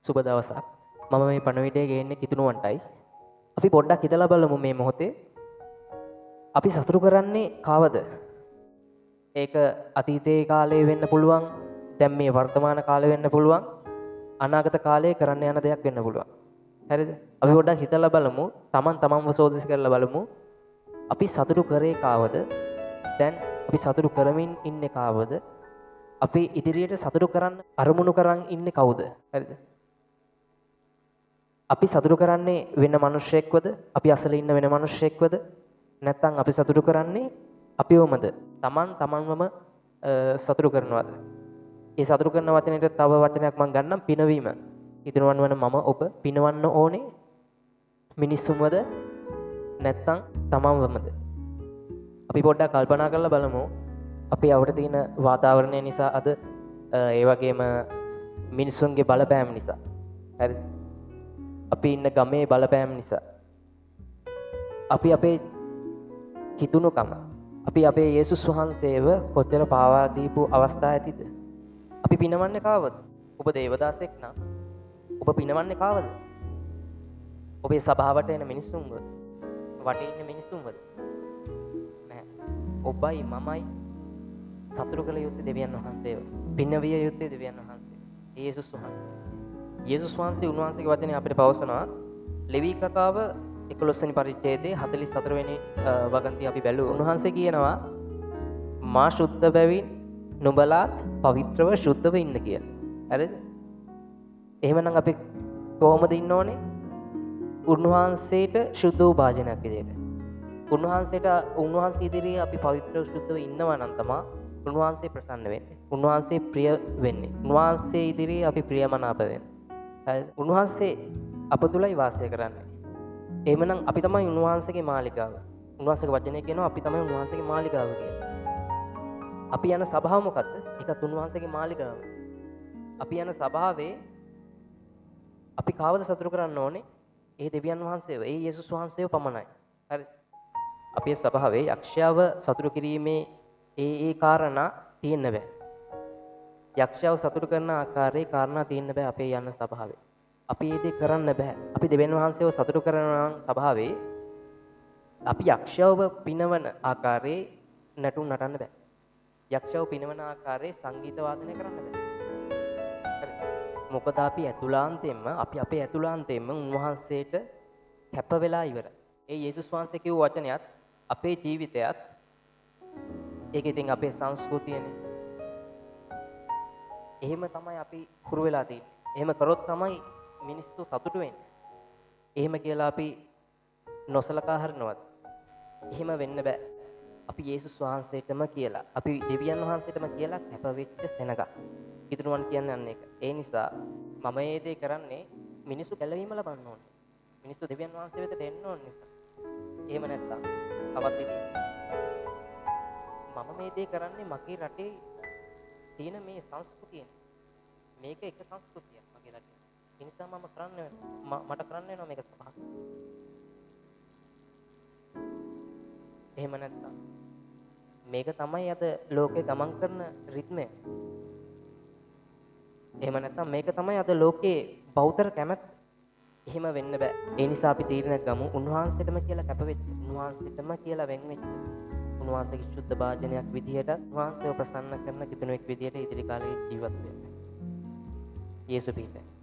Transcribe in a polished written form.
සුබ දවසක්. මම මේ පණිවිඩය ගේන්නේ කිතුණුවන්ටයි. අපි පොඩ්ඩක් හිතලා බලමු මේ මොහොතේ අපි සතුටු කරන්නේ කාවද? ඒක අතීතයේ කාලේ වෙන්න පුළුවන්, දැන් මේ වර්තමාන කාලේ වෙන්න පුළුවන්, අනාගත කාලේ කරන්න යන දෙයක් වෙන්න පුළුවන්. හරිද? අපි පොඩ්ඩක් හිතලා බලමු, තමන් තමන්ව සෝදිසි කරලා බලමු. අපි සතුටු කරේ කාවද? දැන් අපි සතුටු කරමින් ඉන්නේ කාවද? අපි ඉදිරියට සතුටු කරන්න අරමුණු කරන් ඉන්නේ කවුද? හරිද? අපි සතුටු කරන්නේ වෙන මිනිස්සෙක්වද? අපි අසල ඉන්න වෙන මිනිස්සෙක්වද? නැත්නම් අපි සතුටු කරන්නේ අපිවමද? තමන් තමන්වම සතුටු කරනවද? ඒ සතුටු කරන වචනයට තව වචනයක් මම ගන්නම්, පිනවීම. ඉතුරුවන් වන මම ඔබ පිනවන්න ඕනේ මිනිස්සුන්වද නැත්නම් තමන්වමද? අපි පොඩ්ඩක් කල්පනා කරලා බලමු. අපි අපිට තියෙන වාතාවරණය නිසා අද ඒ වගේම මිනිස්සුන්ගේ බලපෑම නිසා, හරිද? අපි ඉන්න ගමේ බලපෑම නිසා අපි අපේ කිතුණුකම, අපි අපේ යේසුස් වහන්සේව කොච්චර පාවා දීපු අවස්ථා ඇතිද? අපි පිනවන්නේ කාවද? ඔබ දේවදාසෙක් නම් ඔබ පිනවන්නේ කාවද? ඔබේ සභාවට එන මිනිස්සුන්ව, වටේ ඉන්න මිනිස්සුන්වද? නෑ. ඔබයි මමයි සතුටු කළ යුත්තේ දෙවියන් වහන්සේව. පිනවිය යුත්තේ දෙවියන් වහන්සේ. යේසුස් වහන්සේ. යේසුස් වහන්සේ උන්වහන්සේගේ වචනේ අපිට පවසනවා. ලෙවී කතාව 11 වෙනි පරිච්ඡේදයේ 44 වෙනි වගන්තිය අපි බැලුවා. උන්වහන්සේ කියනවා මා ශුද්ධ බැවින් නුඹලාත් පවිත්‍රව ශුද්ධව ඉන්න කියලා. හරිද? එහෙමනම් අපි කොහොමද ඉන්න ඕනේ? උන්වහන්සේට ශුද්ධ වූ භාජනයක් විදියට. උන්වහන්සේට උන්වහන්සේ ඉදිරියේ අපි පවිත්‍රව ශුද්ධව ඉන්නවා නම් තමා උන්වහන්සේ ප්‍රසන්න වෙන්නේ. උන්වහන්සේ ප්‍රිය වෙන්නේ. උන්වහන්සේ ඉදිරියේ අපි ප්‍රියමනාප වෙන්නේ. හරිද? උන්වහන්සේ අප තුලයි වාසය කරන්නේ. එහෙමනම් අපි තමයි උන්වහන්සේගේ මාලිගාව. උන්වහන්සේගේ වචනය කියනවා අපි තමයි උන්වහන්සේගේ මාලිගාව කියලා. අපි යන සභාව මොකද්ද? ඒකත් උන්වහන්සේගේ මාලිගාව. අපි යන සභාවේ අපි කාවද සතුටු කරන්න ඕනේ? ඒ දෙවියන් වහන්සේව, ඒ යේසුස් වහන්සේව පමණයි. හරි. අපේ සභාවේ යක්ෂයාව සතුටු කිරීමේ ඒ ඒ කාරණා තියෙන්න බෑ. යක්ෂයාව සතුටු කරන ආකාරයේ කාරණා තියෙන්න බෑ අපේ යන සභාවේ. අපි ඒ දේ කරන්න බෑ. අපි දෙවියන් වහන්සේව සතුටු කරනවා නම් සභාවේ අපි යක්ෂයව පිනවන ආකාරයේ නැටුම් නටන්න බෑ. යක්ෂයව පිනවන ආකාරයේ සංගීත වාදනය කරන්න බෑ. හරි. මොකද අපි ඇතුළාන්තයෙන්ම අපි අපේ ඇතුළාන්තයෙන්ම උන්වහන්සේට කැප වෙලා ඉවරයි. ඒ යේසුස් වහන්සේ කිව්ව වචනයත් අපේ ජීවිතයත් ඒක ඉතින් අපේ සංස්කෘතියනේ. එහෙම තමයි අපි හුරු වෙලා තියෙන්නේ. එහෙම කරොත් තමයි මිනිස්සු සතුටු වෙන්නේ. එහෙම කියලා අපි නොසලකා හරිනවද? එහෙම වෙන්න බෑ. අපි යේසුස් වහන්සේටම කියලා, අපි දෙවියන් වහන්සේටම කියලා කැප වෙච්ච සෙනගක්. ඉතුරුවන් කියන්නේ අන්න ඒක. ඒ නිසා මම මේ දේ කරන්නේ මිනිස්සු ගැලවීම ලබන්න ඕන නිසා. මිනිස්සු දෙවියන් වහන්සේ වෙතට එන්න ඕන නිසා. එහෙම නැත්තම් තවත් ඉතින් මම මේ දේ කරන්නේ මගේ රටේ තියෙන මේ සංස්කෘතියනේ. මේක එක සංස්කෘතියක් මගේ රටේ. ඒ නිසා මම කරන්න වෙනවා. මට කරන්න වෙනවා මේක සභාව. එහෙම නැත්තම් මේක තමයි අද ලෝකේ ගමන් කරන රිද්මය. එහෙම නැත්තම් මේක තමයි අද ලෝකේ බෞද්ධ කැමැත්ත. එහෙම වෙන්න බෑ. ඒ නිසා අපි තීරණයක් ගමු. උන්වහන්සේටම කියලා කැප වෙච්ච, උන්වහන්සේටම කියලා වෙන් වෙච්ච, උන්වහන්සේගේ ශුද්ධ භාජනයක් විදිහට උන්වහන්සේව ප්‍රසන්න කරන කිතුණුවෙක් විදිහට ඉදිරි කාලේ ජීවත් වෙන්න. යේසු පිහිටයි.